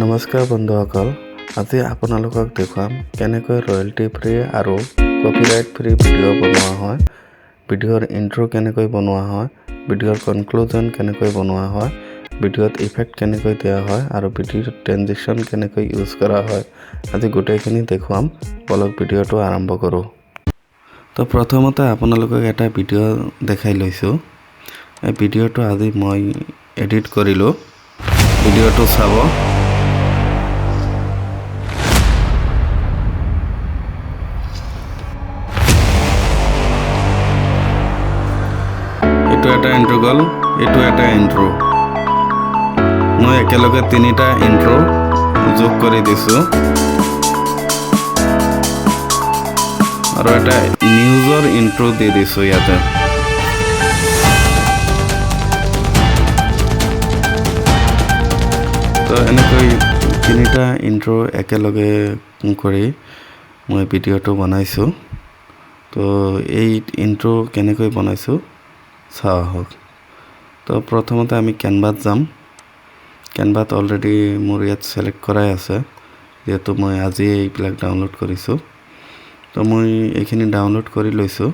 নমস্কাৰ বন্ধুসকল, আজি আপোনালোকক দেখুৱাম কেনেকৈ ৰয়েলটি ফ্ৰী আৰু কপিৰাইট ফ্ৰী ভিডিঅ' বনোৱা হয়, ভিডিঅ'ৰ ইণ্ট্ৰ' কেনেকৈ বনোৱা হয়, ভিডিঅ'ৰ কনক্লুজন কেনেকৈ বনোৱা হয়, ভিডিঅ'ত ইফেক্ট কেনেকৈ দিয়া হয় আৰু ভিডিঅ'ত ট্ৰেনজিশ্যন কেনেকৈ ইউজ কৰা হয়। আজি গোটেইখিনি দেখুৱাম। বলক, ভিডিঅ'টো আৰম্ভ কৰোঁ। তো প্ৰথমতে আপোনালোকক এটা ভিডিঅ' দেখাই লৈছোঁ। এই ভিডিঅ'টো আজি মই এডিট কৰিলোঁ। ভিডিঅ'টো চাব। এইটো এটা ইণ্ট্ৰ' গ'ল, এইটো এটা ইণ্ট্ৰ'। মই একেলগে তিনিটা ইণ্ট্ৰ' যোগ কৰি দিছোঁ আৰু এটা নিউজৰ ইণ্ট্ৰ' দি দিছোঁ ইয়াতে। তো এনেকৈ তিনিটা ইণ্ট্ৰ' একেলগে কৰি মই ভিডিঅ'টো বনাইছোঁ। তো এই ইণ্ট্ৰ' কেনেকৈ বনাইছোঁ চাওঁ আহক। তো প্ৰথমতে আমি কেনভাত যাম। কেনভাত অলৰেডি মোৰ ইয়াত ছিলেক্ট কৰাই আছে, যিহেতু মই আজিয়ে এইবিলাক ডাউনলোড কৰিছোঁ। তো মই এইখিনি ডাউনলোড কৰি লৈছোঁ,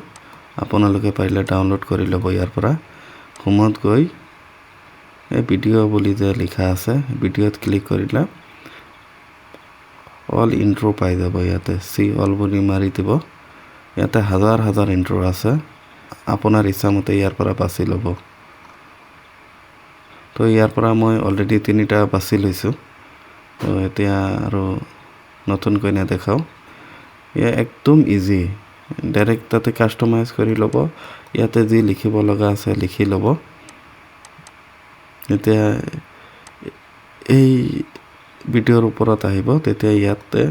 আপোনালোকে পাৰিলে ডাউনলোড কৰি ল'ব। ইয়াৰ পৰা হোমত গৈ এই ভিডিঅ' বুলি যে লিখা আছে, ভিডিঅ'ত ক্লিক কৰিলে অল ইণ্ট্ৰ' পাই যাব। ইয়াতে চি অল বুলি মাৰি দিব। ইয়াতে হাজাৰ হাজাৰ ইণ্ট্ৰ' আছে, আপোনাৰ ইচ্ছামতে ইয়াৰ পৰা বাছি ল'ব। তো ইয়াৰ পৰা মই অলৰেডি তিনিটা বাছি লৈছোঁ। তো এতিয়া আৰু নতুনকৈ নেদেখাওঁ। এয়া একদম ইজি, ডাইৰেক্ট তাতে কাষ্টমাইজ কৰি ল'ব। ইয়াতে যি লিখিব লগা আছে লিখি ল'ব। এতিয়া এই ভিডিঅ'ৰ ওপৰত আহিব, তেতিয়া ইয়াতে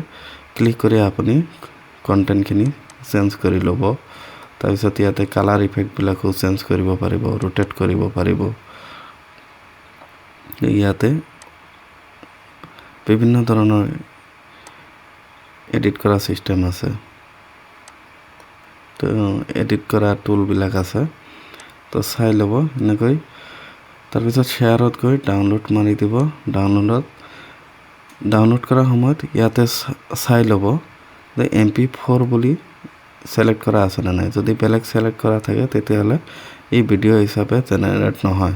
ক্লিক কৰি আপুনি কণ্টেণ্টখিনি চেঞ্জ কৰি ল'ব। তাৰপিছত ইয়াতে কালাৰ ইফেক্টবিলাকো চেঞ্জ কৰিব পাৰিব, ৰোটেট কৰিব পাৰিব। ইয়াতে বিভিন্ন ধৰণৰ এডিট কৰা ছিষ্টেম আছে, তো এডিট কৰা টুলবিলাক আছে, তো চাই ল'ব এনেকৈ। তাৰপিছত শ্বেয়াৰত গৈ ডাউনলোড মাৰি দিব। ডাউনলোড কৰাৰ সময়ত ইয়াতে চাই ল'ব যে MP4 বুলি ছিলেক্ট কৰা আছে নে নাই। যদি বেলেগ ছিলেক্ট কৰা থাকে, তেতিয়াহ'লে এই ভিডিঅ' হিচাপে জেনেৰেট নহয়।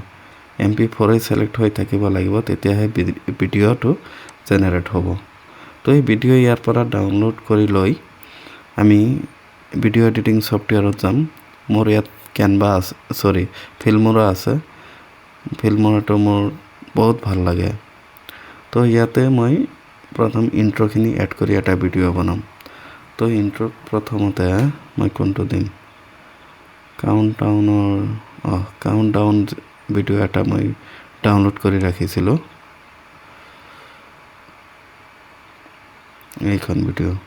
MP4-ই ছিলেক্ট হৈ থাকিব লাগিব, তেতিয়াহে ভিডিঅ'টো জেনেৰেট হ'ব। তো এই ভিডিঅ' ইয়াৰ পৰা ডাউনলোড কৰি লৈ আমি ভিডিঅ' এডিটিং ছফ্টৱেৰত যাম। মোৰ ইয়াত কেনভা আছে, চৰি, ফিল্মৰা আছে। ফিল্মৰাটো মোৰ বহুত ভাল লাগে। তো ইয়াতে মই প্ৰথম ইণ্ট্ৰ'খিনি এড কৰি এটা ভিডিঅ' বনাম। তো ইণ্ট্ৰ'ত প্ৰথমতে মই কোনটো দিম? কাউণ্ট ডাউন ভিডিঅ' এটা মই ডাউনলোড কৰি ৰাখিছিলোঁ, এইখন ভিডিঅ'।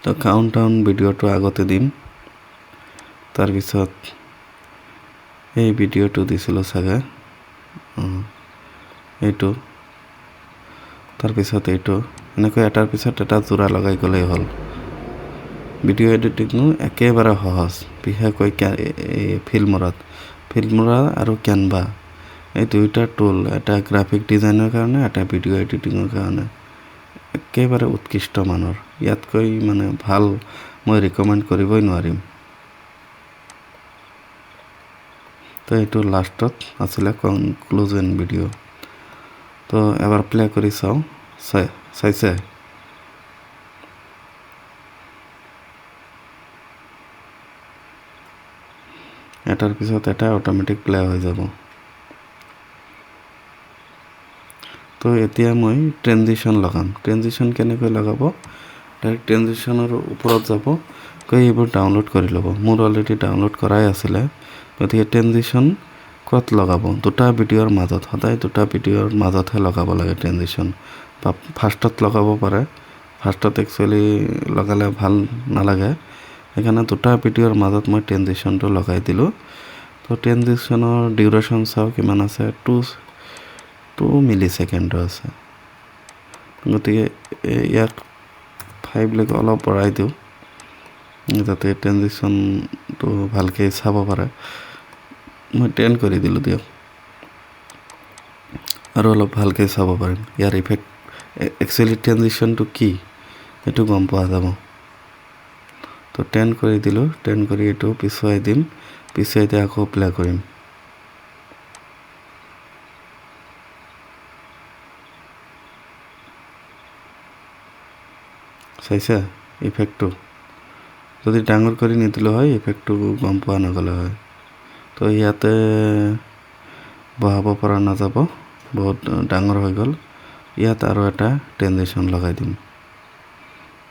তো কাউণ্ট ডাউন ভিডিঅ'টো আগতে দিম। তাৰপিছত এই ভিডিঅ'টো দিছিলোঁ চাগে, এইটো, তাৰপিছত এইটো, এনেকৈ এটাৰ পিছত এটা যোৰা লগাই গ'লেই হ'ল। ভিডিঅ' এডিটিঙো একেবাৰে সহজ, বিশেষকৈ এই ফিল্মৰা আৰু কেনভা এই দুয়োটা টুল, এটা গ্ৰাফিক ডিজাইনৰ কাৰণে, এটা ভিডিঅ' এডিটিঙৰ কাৰণে একেবাৰে উৎকৃষ্ট মানৰ। ইয়াতকৈ মানে ভাল মই ৰিকমেণ্ড কৰিবই নোৱাৰিম। তো এইটো লাষ্টত আছিলে কনক্লুজন ভিডিঅ'। তো এবাৰ প্লে কৰি চাওঁ। চাইছে? এটাৰ পিছত এটা অট'মেটিক প্লে হৈ যাব। তো এতিয়া মই ট্ৰেনজিশ্যন লগাম। ট্ৰেনজিশ্যন কেনেকৈ লগাব? ডাইৰেক্ট ট্ৰেনজিশ্যনৰ ওপৰত যাব, গৈ এইবোৰ ডাউনলোড কৰি ল'ব। মোৰ অলৰেডি ডাউনলোড কৰাই আছিলে। গতিকে ট্ৰেনজিশ্যন ক'ত লগাব? দুটা ভিডিঅ'ৰ মাজত, সদায় দুটা ভিডিঅ'ৰ মাজতহে লগাব লাগে ট্ৰেনজিশ্যন। বা ফাৰ্ষ্টত লগাব পাৰে, ফাৰ্ষ্টত একচুৱেলি লগালে ভাল নালাগে, সেইকাৰণে দুটা ভিডিঅ'ৰ মাজত মই ট্ৰেনজিশ্যনটো লগাই দিলোঁ। তো ট্ৰেনজিশ্যনৰ ডিউৰেশ্যন চাওঁ কিমান আছে, টু মিলি ছেকেণ্ডৰ আছে। গতিকে ইয়াক 5লৈকে অলপ বঢ়াই দিওঁ, যাতে ট্ৰেনজিশ্যনটো ভালকৈ চাব পাৰে। মই 10 কৰি দিলোঁ দিয়ক। আৰু অলপ ভালকৈ চাব পাৰিম ইয়াৰ ইফেক্ট, একচুৱেলি ট্ৰেনজিশ্যনটো কি এইটো গম পোৱা যাব। তো 10 কৰি দিলোঁ, 10 কৰি এইটো পিছুৱাই দিম, পিছুৱাই দি আকৌ প্লে কৰিম। চাইছা ইফেক্টটো? যদি ডাঙৰ কৰি নিদিলে হয় ইফেক্টটো গম পোৱা নগ'লে হয়। তো ইয়াতে বহাব পৰা নাযাব, বহুত ডাঙৰ হৈ গ'ল। ইয়াত আৰু এটা ট্ৰেনজিশ্যন লগাই দিম,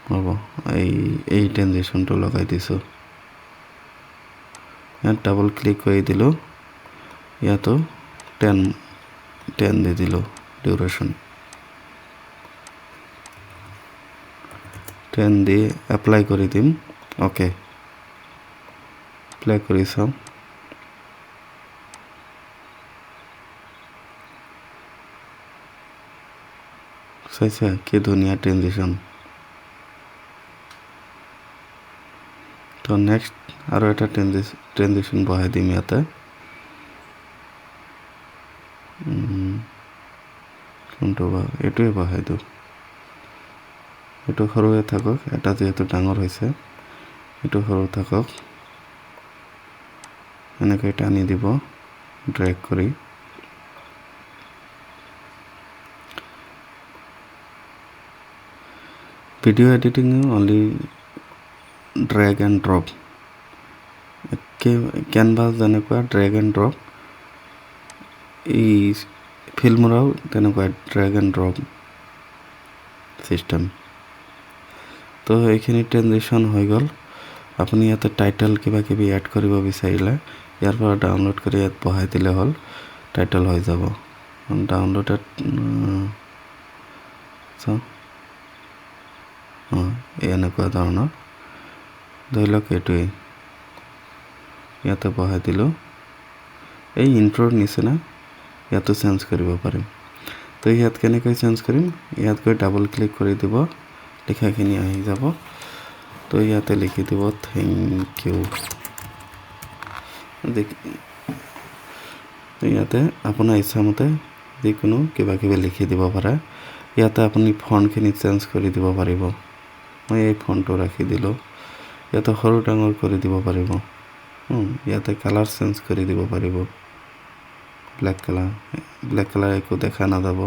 হ'ব এই ট্ৰেনজিশ্যনটো লগাই দিছোঁ। ইয়াত ডাবল ক্লিক কৰি দিলোঁ, ইয়াতো 10 দি দিলোঁ ডিউৰেশ্যন, 10 দি এপ্লাই কৰি দিম। অ'কে, এপ্লাই কৰি চাওঁ। চাইছা কি ধুনীয়া ট্ৰেনজিশ্যন। তো নেক্সট আৰু এটা ট্ৰেনজিশ্যন বহাই দিম ইয়াতে। কোনটো বা এইটোৱে বহাই দিওঁ, এইটো সৰুৱে থাকক, এটা যিহেতু ডাঙৰ হৈছে এইটো সৰু থাকক। এনেকৈ টানি দিব ড্ৰেগ কৰি। Video editing only drag and drop, Canva যেনেকুৱা ড্ৰেগ এণ্ড ড্ৰপ, এই ফিল্মৰাও তেনেকুৱা ড্ৰেগ এণ্ড ড্ৰপ চিষ্টেম। তো এইখিনি ট্ৰেনজিশ্যন হৈ গ'ল। আপুনি ইয়াতে টাইটেল কিবা কিবি এড কৰিব বিচাৰিলে ইয়াৰ পৰা ডাউনলোড কৰি ইয়াত বহাই দিলে হ'ল, টাইটেল হৈ যাব। ডাউনলোডেড চাওঁ, অঁ এনেকুৱা ধৰণৰ, ধৰি লওক এইটোৱেই ইয়াতে বহাই দিলোঁ। এই ইণ্ট্ৰ'ৰ নিচিনা ইয়াতো চেঞ্জ কৰিব পাৰিম। তো ইয়াত কেনেকৈ চেঞ্জ কৰিম, ইয়াত গৈ ডাবল ক্লিক কৰি দিব, লিখাখিনি আহি যাব। তো ইয়াতে লিখি দিব thank U. ইয়াতে আপোনাৰ ইচ্ছামতে যিকোনো কিবা কিবি লিখি দিব পাৰে। ইয়াতে আপুনি ফণ্টখিনি চেঞ্জ কৰি দিব পাৰিব। মই এই ফণ্টটো ৰাখি দিলোঁ। ইয়াতে সৰু ডাঙৰ কৰি দিব পাৰিব। ইয়াতে কালাৰ চেঞ্জ কৰি দিব পাৰিব, ব্লেক কালাৰ, ব্লেক কালাৰ একো দেখা নাযাব,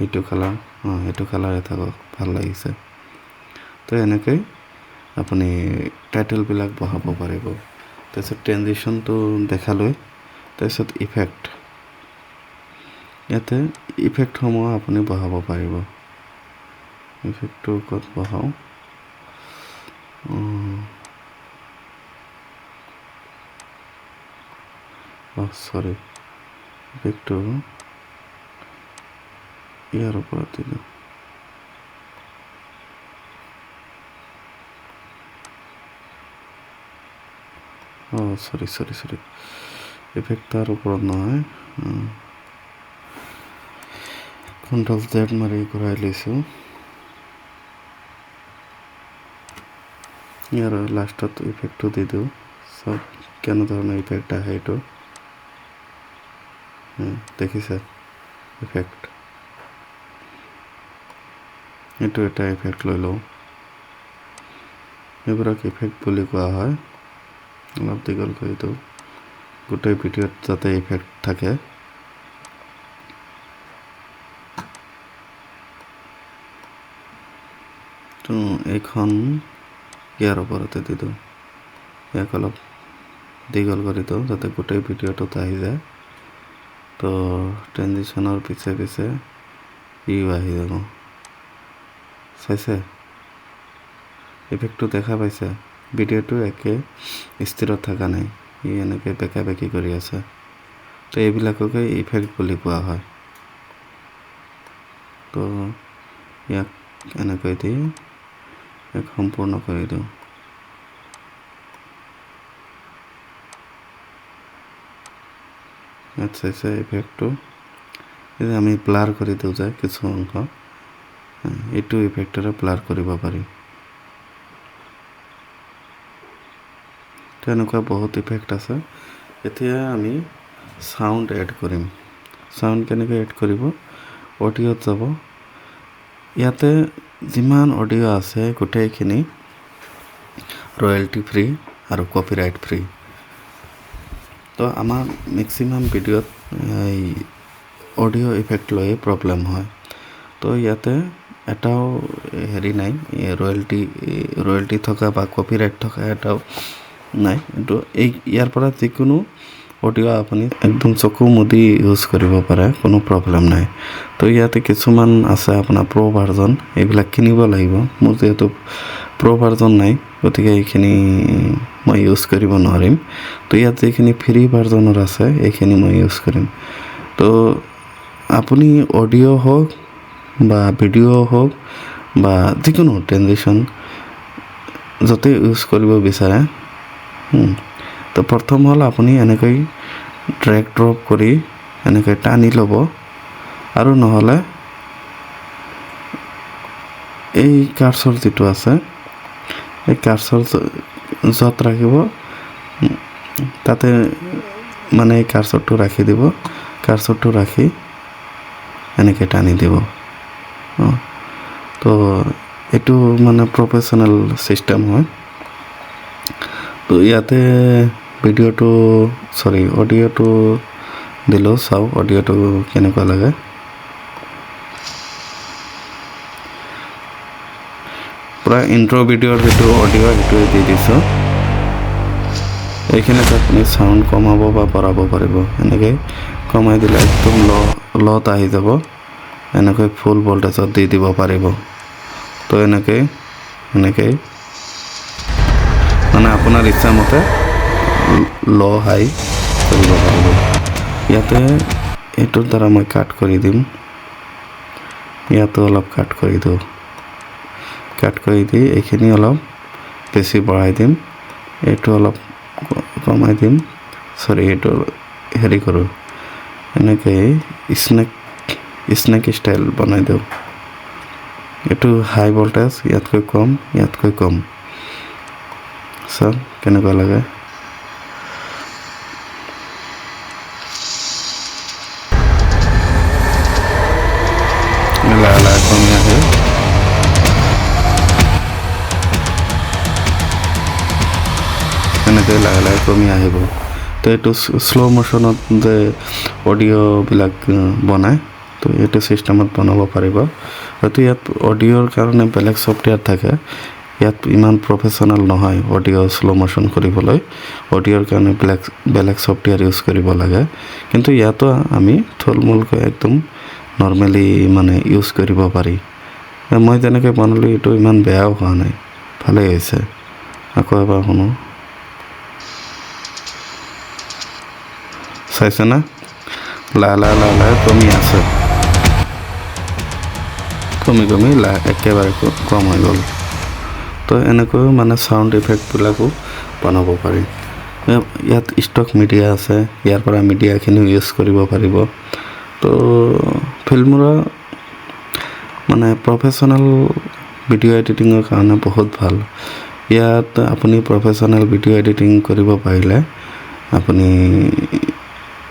এইটো কালাৰ, অঁ এইটো কালাৰে থাকক, ভাল লাগিছে। তো এনেকৈ আপুনি টাইটেলবিলাক বহাব পাৰিব। তাৰপিছত ট্ৰেনজিশ্যনটো দেখালৈ, তাৰপিছত ইফেক্ট, ইয়াতে ইফেক্টসমূহ আপুনি বহাব পাৰিব। ইফেক্টটো ক'ত বহাওঁ, অঁ চৰি, ইফেক্টটো ইয়াৰ ওপৰত দিলোঁ। অঁ চৰি চৰি চৰি, ইফেক্ট তাৰ ওপৰত নহয়, কণ্ট্ৰল জেড মাৰি ঘূৰাই লৈছোঁ। ইয়াৰ লাষ্টত ইফেক্টটো দি দিওঁ, চব কেনেধৰণৰ ইফেক্ট আহে এইটো দেখিছে ইফেক্ট। এইটো এটা ইফেক্ট লৈ লওঁ, এইবোৰক ইফেক্ট বুলি কোৱা হয়। অলপ দীঘল কৰি দিওঁ গোটেই ভিডিঅ'ত যাতে ইফেক্ট থাকে। তো এইখন ইয়াৰ ওপৰতে দি দিওঁ, ইয়াক অলপ দীঘল কৰি দিওঁ যাতে গোটেই ভিডিঅ'টোত আহি যায়। তো ট্ৰেনজিশ্যনৰ পিছে পিছে ইও আহি যাব। চাইছে ইফেক্টটো দেখা পাইছে? ভিডিঅ'টো একে স্থিৰত থকা নাই, ই এনেকৈ বেকা বেকি কৰি আছে। তো এইবিলাককে ইফেক্ট বুলি কোৱা হয়। তো ইয়াক এনেকৈ দি ইয়াক সম্পূৰ্ণ কৰি দিওঁ। ইয়াত চাইছে ইফেক্টটো, এই যে আমি ব্লাৰ কৰি দিওঁ যে কিছু অংশ, এইটো ইফেক্টেৰে ব্লাৰ কৰিব পাৰি। তেনেকুৱা বহুত ইফেক্ট আছে। এতিয়া আমি চাউণ্ড এড কৰিম। চাউণ্ড কেনেকৈ এড কৰিব, অডিঅ'ত যাব। ইয়াতে যিমান অডিঅ' আছে গোটেইখিনি ৰয়েলটি ফ্ৰী আৰু কপিৰাইট ফ্ৰী। তো আমাৰ মেক্সিমাম ভিডিঅ'ত এই অডিঅ' ইফেক্ট লৈয়ে প্ৰব্লেম হয়। তো ইয়াতে এটাও হেৰি নাই, ৰয়েলটি থকা বা কপিৰাইট থকা এটাও নাই। কিন্তু এই ইয়াৰ পৰা যিকোনো অডিঅ' আপুনি একদম চকু মুদি ইউজ কৰিব পাৰে, কোনো প্ৰব্লেম নাই। তো ইয়াতে কিছুমান আছে আপোনাৰ প্ৰ' ভাৰ্জন, এইবিলাক কিনিব লাগিব। মোৰ যিহেতু প্ৰ' ভাৰ্জন নাই, গতিকে এইখিনি মই ইউজ কৰিব নোৱাৰিম। তো ইয়াত যিখিনি ফ্ৰী ভাৰ্জনৰ আছে এইখিনি মই ইউজ কৰিম। তো আপুনি অডিঅ' হওক বা ভিডিঅ' হওক বা যিকোনো ট্ৰেনজিশ্যন য'তে ইউজ কৰিব বিচাৰে, তো প্ৰথম হ'ল আপুনি এনেকৈ ড্ৰেগ ড্ৰপ কৰি এনেকৈ টানি ল'ব, আৰু নহ'লে এই কাৰ্চৰ যিটো আছে এই কাৰ্চৰ য'ত ৰাখিব তাতে মানে এই কাৰ্চৰটো ৰাখি দিব, কাৰ্চৰটো ৰাখি এনেকৈ টানি দিব। তো এইটো মানে প্ৰফেশ্যনেল ছিষ্টেম হয়। তো ইয়াতে ভিডিঅ'টো চৰি অডিঅ'টো দিলোঁ, চাওঁ অডিঅ'টো কেনেকুৱা লাগে। পূৰা ইণ্ট্ৰ' ভিডিঅ'ৰ যিটো অডিঅ' সেইটোৱে দি দিছোঁ। এইখিনিত আপুনি চাউণ্ড কমাব বা বঢ়াব পাৰিব। এনেকৈ কমাই দিলে একদম ল'ত আহি যাব, এনেকৈ ফুল ভল্টেজত দি দিব পাৰিব। তো এনেকৈ এনেকৈ মানে আপোনাৰ ইচ্ছামতে ল' হাই কৰিব পাৰিব। ইয়াতে এইটোৰ দ্বাৰা মই কাট কৰি দিম, ইয়াতো অলপ কাট কৰি দিওঁ, কাট কৰি দি এইখিনি অলপ বেছি বঢ়াই দিম, এইটো অলপ কমাই দিম, চৰি এইটো হেৰি কৰোঁ, এনেকৈ স্নেক ষ্টাইল বনাই দিওঁ। এইটো হাই ভল্টেজ, ইয়াতকৈ কম, ইয়াতকৈ কম। চাওক কেনেকুৱা লাগে। লাহে লাহে কমি আহে। এনেকৈ লাহে লাহে কমি আহিব। তো এইটো শ্ল' মোশ্যনত যে অডিঅ'বিলাক বনায়, তো এইটো ছিষ্টেমত বনাব পাৰিব। হয়তো ইয়াত অডিঅ'ৰ কাৰণে বেলেগ ছফ্টৱেৰ থাকে, ইয়াত ইমান প্ৰফেশ্যনেল নহয় অডিঅ' শ্ল' মোশ্যন কৰিবলৈ। অডিঅ'ৰ কাৰণে বেলেগ ছফ্টৱেৰ ইউজ কৰিব লাগে, কিন্তু ইয়াতো আমি থুলমূলকৈ একদম নৰ্মেলি মানে ইউজ কৰিব পাৰি। মই যেনেকৈ বনালোঁ এইটো ইমান বেয়াও হোৱা নাই, ভালেই হৈছে। আকৌ এবাৰ শুনো, চাইছে না, লাহে লাহে লাহে লাহে কমি আছে, কমি কমি লাহে একেবাৰে কম হৈ গ'ল। তো এনেকৈ মানে চাউণ্ড ইফেক্টবিলাকো বনাব পাৰি। ইয়াত ষ্টক মিডিয়া আছে, ইয়াৰ পৰা মিডিয়াখিনিও ইউজ কৰিব পাৰিব। তো ফিল্মোৰা মানে প্ৰফেশ্যনেল ভিডিঅ' এডিটিঙৰ কাৰণে বহুত ভাল। ইয়াত আপুনি প্ৰফেশ্যনেল ভিডিঅ' এডিটিং কৰিব পাৰিলে আপুনি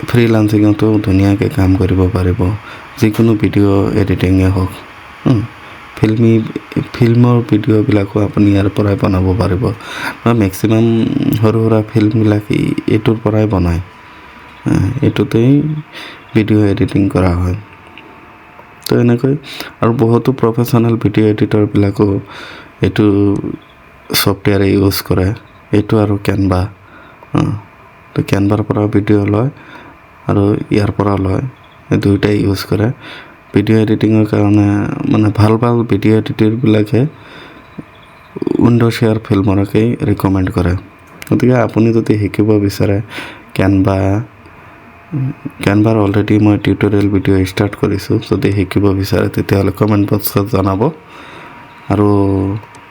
ফ্ৰীলান্সিঙতো ধুনীয়াকৈ কাম কৰিব পাৰিব, যিকোনো ভিডিঅ' এডিটিঙে হওক। ফিল্মৰ ভিডিঅ'বিলাকো আপুনি ইয়াৰ পৰাই বনাব পাৰিব। বা মেক্সিমাম সৰু সুৰা ফিল্মবিলাক এইটোৰ পৰাই বনায়, এইটোতেই ভিডিঅ' এডিটিং কৰা হয়। তো এনেকৈ আৰু বহুতো প্ৰফেশ্যনেল ভিডিঅ' এডিটৰবিলাকো এইটো ছফ্টৱেৰে ইউজ কৰে, এইটো আৰু কেনভা। তো কেনভাৰ পৰাও ভিডিঅ' লয় আৰু ইয়াৰ পৰাও লয়, এই দুয়োটাই ইউজ কৰে ভিডিঅ' এডিটিঙৰ কাৰণে। মানে ভাল ভাল ভিডিঅ' এডিটৰবিলাকে উইণ্ড'শ্বেয়াৰ ফিল্মোৰাকেই ৰিকমেণ্ড কৰে। গতিকে আপুনি যদি শিকিব বিচাৰে কেনভাৰ অলৰেডি মই টিউটৰিয়েল ভিডিঅ' ষ্টাৰ্ট কৰিছোঁ, যদি শিকিব বিচাৰে তেতিয়াহ'লে কমেণ্ট বক্সত জনাব। আৰু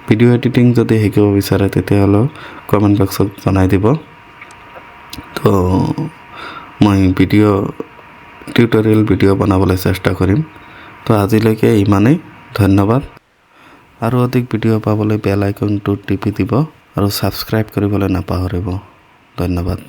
ভিডিঅ' এডিটিং যদি শিকিব বিচাৰে তেতিয়াহ'লেও কমেণ্ট বক্সত জনাই দিব। তো মই টিউটৰিয়েল ভিডিঅ' বনাবলৈ চেষ্টা কৰিম। তো আজিলৈকে ইমানেই, ধন্যবাদ। আৰু অধিক ভিডিঅ' পাবলৈ বেল আইকনটো টিপি দিব আৰু ছাবস্ক্ৰাইব কৰিবলৈ নাপাহৰিব। ধন্যবাদ।